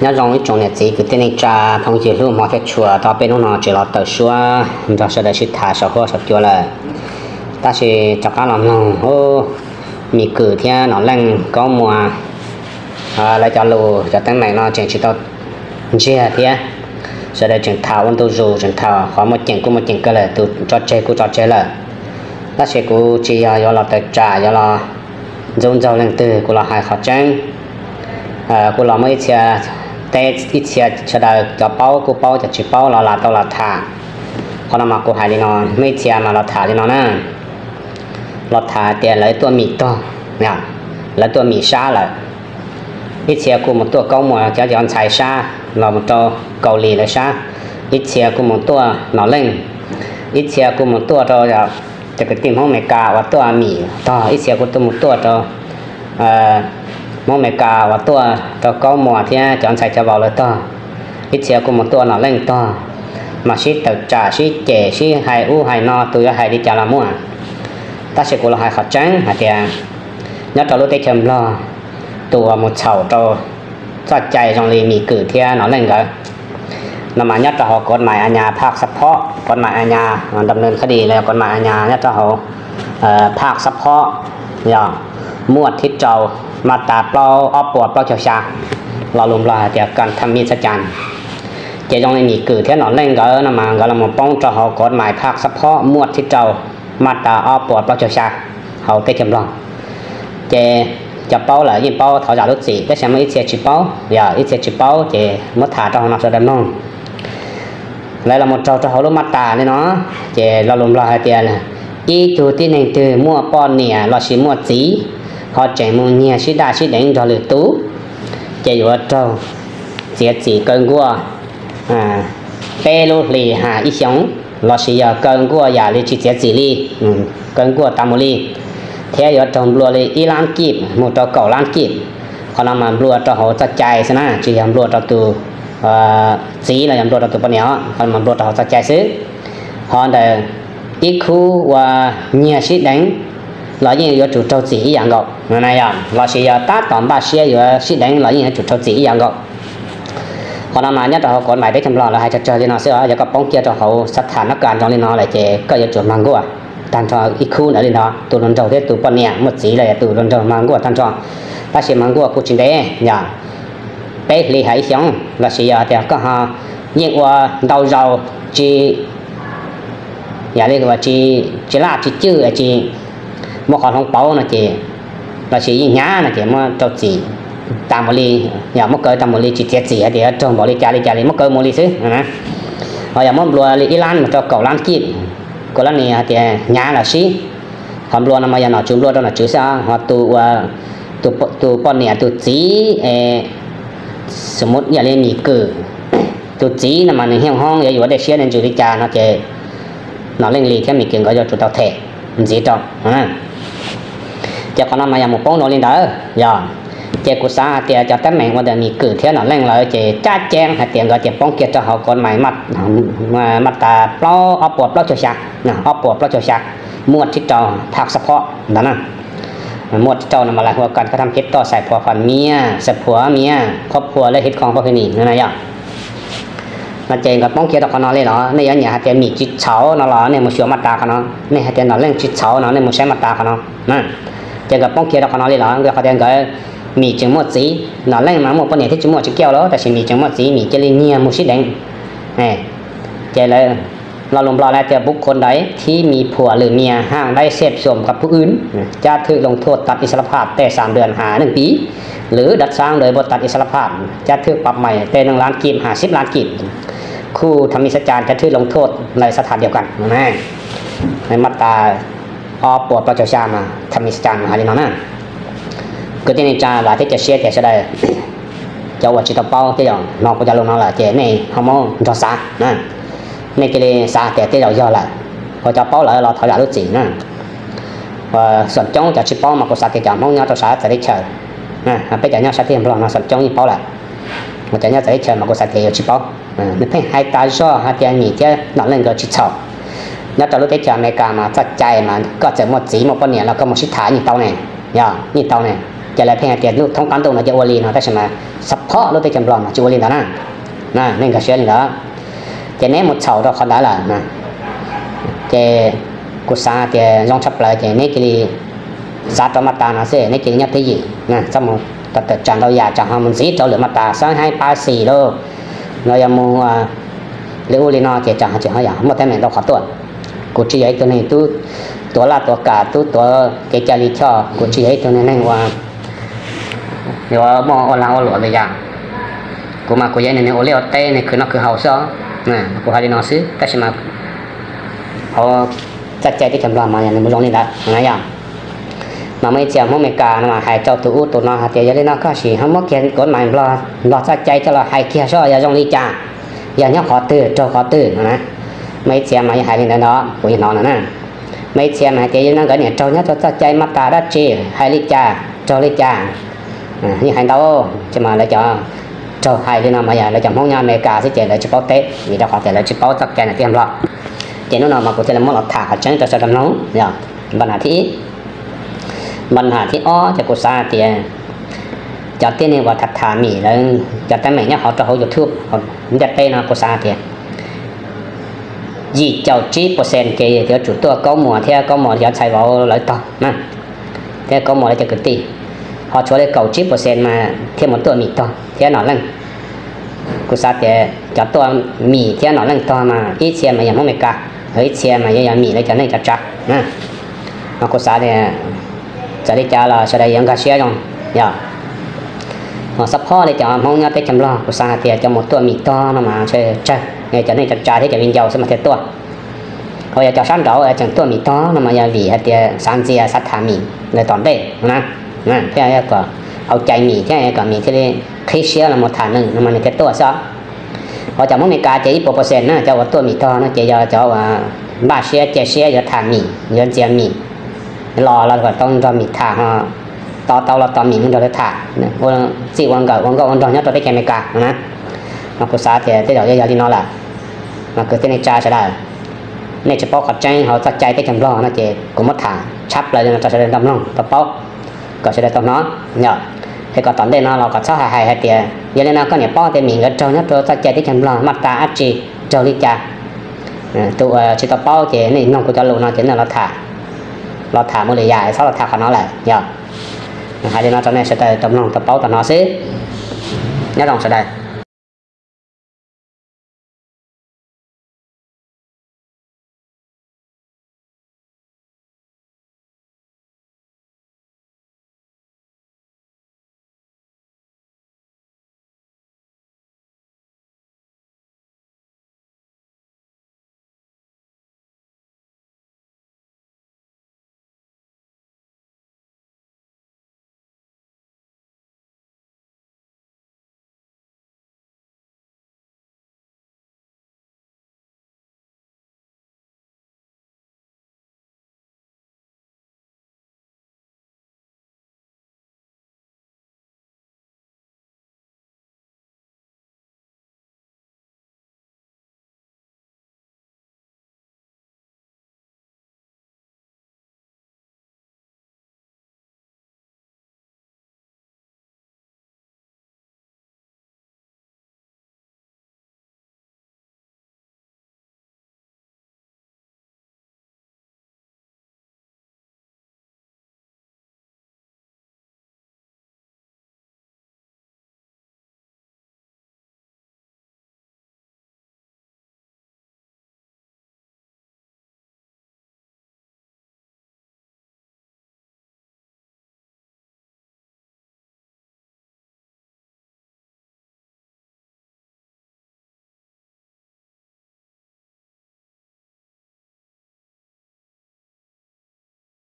Nyob zoo ib tsoom niam txiv kwv tij neej tsa phooj ywg hlub hmov thiab tshua, tau peb hnub no tseem los tawm suab nrog sawv daws sib tham saum huab saum cua lawm. Tab sis rov qab los mloog Mim Kwm thiab Nom Leej Kaub Muas lawv cov lus cov teeb meem no tseem tsis tau ntsiag thiab. Sawv daws tseem tham ua ntu zus, tseem tham qhov muaj ceem kuj muaj ceem kawg lawm, tus tso tseg kuj tso tseg lawm. Tab sis kuv tsis yog yuav los tawm tsam yuav los ntxub ntxaug leej twg, kuv los hais qhov tseeb. Kuv los muab ib txhia teb, ib txhia sawv daws cov paub kuj paub, cov tsis paub los lam tau los tham. Qhov no mas kuv hais li no, muaj ib txhia mas los tham li no na, los tham tias lawv tuaj Mim tog, lawv tuaj Mim sab lawm. Ib txhia kuj mus tuaj Kaub Muas cov cov ntxhais sab, los mus rau Kaus Lim lawv sab. Ib txhia kuj mus tuaj Nom Leej, ib txhia kuj mus tuaj rau cov kwv tij Hmoob Amelikas uas tuaj Mim tog, ib txhia kuj tuaj mus tuaj rau Hmoob Amelikas uas tuaj rau Kaub Muas thiab cov ntxhais cov vauv lawv tog, ib txhia kuj mus tuaj Nom Leej tog, mas sib tawm tsam sib cem sib hais ub hais no, tus yuav hais li cas los muaj. Tab sis kuv los hais qhov tseeb hais tias nyob rau lub teb chaws Nplog, tus uas mus txhaum rau txoj cai zoo li Mim Kwm thiab Nom Leej nkawd no mas nyob rau hauv kov mais a nyas phaj xab phob, kov mais a nyas dam nws kha dis los yog kov mais a nyas nyob rau hauv phaj xab phob, yog muaj thib rau, mas tas plaub ob puas plaub caug xya, lo lus Nplog hais tias kan tham mi xab cas. Ces zoo li Mim Kwm thiab Nom Leej nkawd no mas nkawd los mus poob rau hauv kov mais phaj xab phob muaj thib rau, mas tas ob puas plaub caug xya hauv teb chaws Nplog. Ces cov paub lawm yeej paub thov zam lub txim, tab sis muaj ib txhia tsis paub, yog ib txhia tsis paub ces muab tham rau hauv no sawv daws mloog. Lawv los mus raug rau hauv lub mas tas li no, ces lo lus Nplog hais tias ib tug tib neeg twg muaj poj niam lossis muaj txiv ho tseem mus nyiag sib daj sib deev nrog lwm tus, ces yuav raug txiav txim kaw nkuaj peb lub hlis has ib xyoos, lossis yog kaw nkuaj yam li tsis txiav txim li, kaw nkuaj tas mus li, thiab yuav raug nplua li ib lab kib mus rau kaum lab kib. Qhov no mas nplua rau hauv txoj cai xwb na, tsis yog nplua rau tus txiv los yog nplua rau tus poj niam, qhov no mas nplua rau hauv txoj cai xwb. Qhov ntawd ib khub uas nyiag sib deev los yeej yuav tsum raug txim ib yam nkaus, lossis yog tab tom npaj siab yuav sib deev los yeej yuav tsum raug txim ib yam nkaus. Qhov no mas nyob rau hauv kov mais teb chaws Nplog lawv hais tsawg tsawg li no xwb os, yog koj poob kiag rau hauv xab tham nab kas nroo li no lawm ces koj yuav tsum mag nkuaj tag nrho ib khub ntawd li ntawd, tus hluas nraug thiab tus poj niam muaj txiv los yog tus hluas nraug mag nkuaj tag nrho. Tab sis mag nkuaj kuj tsis ntev, yog peb hlis has ib xyoos, lossis yog tias koj ho yeej ua ntau zaus tsis, yam li tsis laj tsis cwj, tsis muaj qhov hloov pauv no ces, lossis yeej hnyav no ces muab rau txim tas mus li, yog muab kaw tas mus li, tsis txiav txim hais tias yuav raug npaum li cas li cas li, muab kaw mus li xwb. Ho yog muab nplua li ib lab mus rau kaum lab kib, kaum lab ni hais tias hnyav los sib. Qhov nplua no mas yog nom tswv nplua rau nom tswv xwb, ho tus poj niam tus txiv, xam mub yam li Mim Kwm tus txiv no mas nws hnyoob hoob yuav yuav dej siab dej ntsws li cas no ces Nom Leej Lis thiab Mim Kwm nkawd yuav tsum tau them ntxiv rau. Ces qhov no mas yog mus poob rau li ntawd yog, ces kuv xav hais tias cov teeb meem ua ntawm Mim Kwm thiab Nom Leej lawv ces caj ceeb hais tias nkawd ces poob kiag rau hauv kov mais mas tas plaub, ob puas plaub caug xya, ob puas plaub caug xya, muaj thib rau phaj xab phob ntawd na. Muaj thib rau no mas lawv hu ua kas kab tham keb toj xais phuav pham miab, xais phuav miab, khuab phua lej hib khoo pab hwj nim no yog. No ces nkawd poob kiag rau qhov no li los nej yuav nyiam hais tias Mim tsis txhaum no los nej mus xyuas mas tas qhov no, nej hais tias Nom Leej tsis txhaum no nej mus saib mas tas qhov no. Ces nkawd poob kiag rau qhov no li los nkawd qhov tias nkawd, Mim tseem muaj txiv, Nom Leej mas muaj poj niam thiab tsis muaj tsis kiaj los, tab sis Mim tseem muaj txiv, Mim cia li nyiag mus sib deev. Ces lawv, lo lus Nplog lawv tias บุคคลใดที่มีผัวหรือเมียห้างได้เสพสมกับผู้อื่น จะถูกลงโทษตัดอิสรภาพแต่สามเดือนหาหนึ่งปี หรือดัดซ้างโดยบ่ตัดอิสรภาพ จะถูกปรับใหม่แต่หนึ่งล้านกีบหาสิบล้านกีบ คู่ธรรมมิจฉาจารย์จะถูกลงโทษในสถานเดียวกัน mas tas ob puas plaub caug xya mas tham mis xas cas hais li no na. Kwv tij neej tsa, vam thiab cia siab tias sawv daws cov uas tsis tau paub tej zaum hnov kuv cov lus no lawm ces nej ho muab nrog xav na. Nej cia li xav tias tej zaum yog lawm, ho cov paub lawm los thov zam lub txim na. Xoom coob cov tsis paub mas kuv xav tias cov Hmoob nyob rau sab txawv teb chaws, peb cov nyob sab teb chaws Nplog no xoom coob yeej paub lawm. Ho cov nyob txawv teb chaws mas kuv xav tias yuav tsis paub. Nws pheej hais tas zog hais tias Mim thiab Nom Leej nkawd tsis txhaum. Nyob rau lub teb chaws Amelikas mas txoj cai mas koj txawm muaj txiv muaj poj niam los koj mus sib tham yeej tau ne, yog yeej tau ne. Ces lawv pheej hais tias lub thoob qab ntuj no ces ua li no, tab sis mas xab phob lub teb chaws Nplog mas tsis ua li ntawd na. Nej nkag siab li ntawd, ces neb mus txhaum rau qhov ntawd lawm. Ces kuv xav tias zoo tshaj plaws ces neb cia li xav rau maj tas no xwb, neb cia li nyob twj ywm, txhob mus tawm tsam ntau yam tsam ho mus ntxiv rau lwm maj tas xab haib pab xis lauj, los yog mus li ub li no ces tsam ho tsis ho yog muaj teeb meem ntau qhov tuaj. Kuv tsis yog ib tug neeg tub tuav laj tuav kam, tub tuav kev cai li choj, kuv tsis yog ib tug neeg uas yuav muaj ua lag ua luam li yam. Kuv mas kuv yog ib tug neeg ua liaj ua teb, neeg khwv noj khwv haus xwb os. Kuv hais li no xwb, tab sis mas hauv txoj cai teb chaws Nplog mas yog nws mus zoo li ntawd na yom. Mas muaj ib txhia Hmoob Amelikas no mas hais rau tus ub tus no hais tias yog li no koj sim ho muab kiag kov mais Nplog txoj cai coj los hais kiag seb yog zoo li cas, yog nyob qhov twg raug qhov twg no na. Muaj ib txhia mas yeej hais li ntawd no kuv yeej hnov no na. Muaj ib txhia mas hais tias yog li no nkawd niam raug nyob rau txoj cai maj tas dab tsi, hais li cas raug li cas, yeej hais ntau. Ces mas lawv cov raug hais li no mas yog lawv cov Hmoob nyob Amelikas xwb ces lawv tsis paub teb vim rau qhov tias lawv tsis paub txoj cai nram teb chaws Nplog. Ces hnub no mas kuv thiaj li muab los tham qhov tseeb rau sawv daws mloog yog npaj nas thib ib. Npaj nas thib ob ces kuv xav hais tias cov tib neeg uas tham tham mim lawv cov teeb meem nyob hauv rau hauv YouTube ntiaj teb no kuv xav hais tias yim caum tsib percent ces yuav tsum tuaj Kaub Muas thiab Kaub Muas cov ntxhais vauv lawv tog na, thiab Kaub Muas lawv cov kwv tij, ho tshuav li kaum tsib percent mas thiaj mus tuaj mim tog thiab nom leej. Kuv xav tias cov tuaj mim thiab nom leej tog mas ib txhia mas yog Hmoob Amelikas, ib txhia mas yuav yog mim lawv cov neej cov tsav na. Mas kuv xav tias txawm li cas los sawv daws yuav nkag siab zoo yog. Ho xab phob li cov Hmoob nyob teb chaws Nplog kuv xav hais tias cov mus tuaj mim tog no mas tsawg, cov neej cov tsav thiab cov viv ncaus xwb mas thiaj tuaj. Ho yog cov sab nraud tseem tuaj mim tog no mas yog vim hais tias xav ntxias xav tham mim ntawm tom ntej na, thiab kom hauv cai mim thiab kom mim thiaj li qhib siab los mus tham nws no mas nws thiaj tuaj xwb. Ho cov Hmoob Amelikas ces ib puas percent na cov uas tuaj mim tog no ces yog cov uas npaj siab cia siab yuav tham mim yuav ntxias mim los los kom tau nrog mim tham ho, to tau los tos mim mus nrog lawv tham, txij ua nkawm ua nkauj ua nraug nyob rau teb chaws Amelikas no na. Mas kuv xav tias tej zaum yog li no lawm. Mas kwv tij neej tsa sawv daws, nej tsis paub qhov tseeb hauv txoj cai teb chaws Nplog no ces kuv muab tham tshab plaws li no rau sawv daws tau mloog tau paub, kom sawv daws tau hnov yom. Es kom tom ntej no los kom txhob hais hais hais tias yog li no koj niam paub tias mim nkawd raug nyob rau txoj cai teb chaws Nplog maj tas dab tsi, raug li cas. Tus uas tsis tau paub ces nej mloog kuv cov lus no ces nej los tham, los tham mus li yam txhob los tham qhov no lawm yog. Hais li no rau nej sawv daws tau mloog tau paub tau hnov xwb. Nyob zoo sawv daws.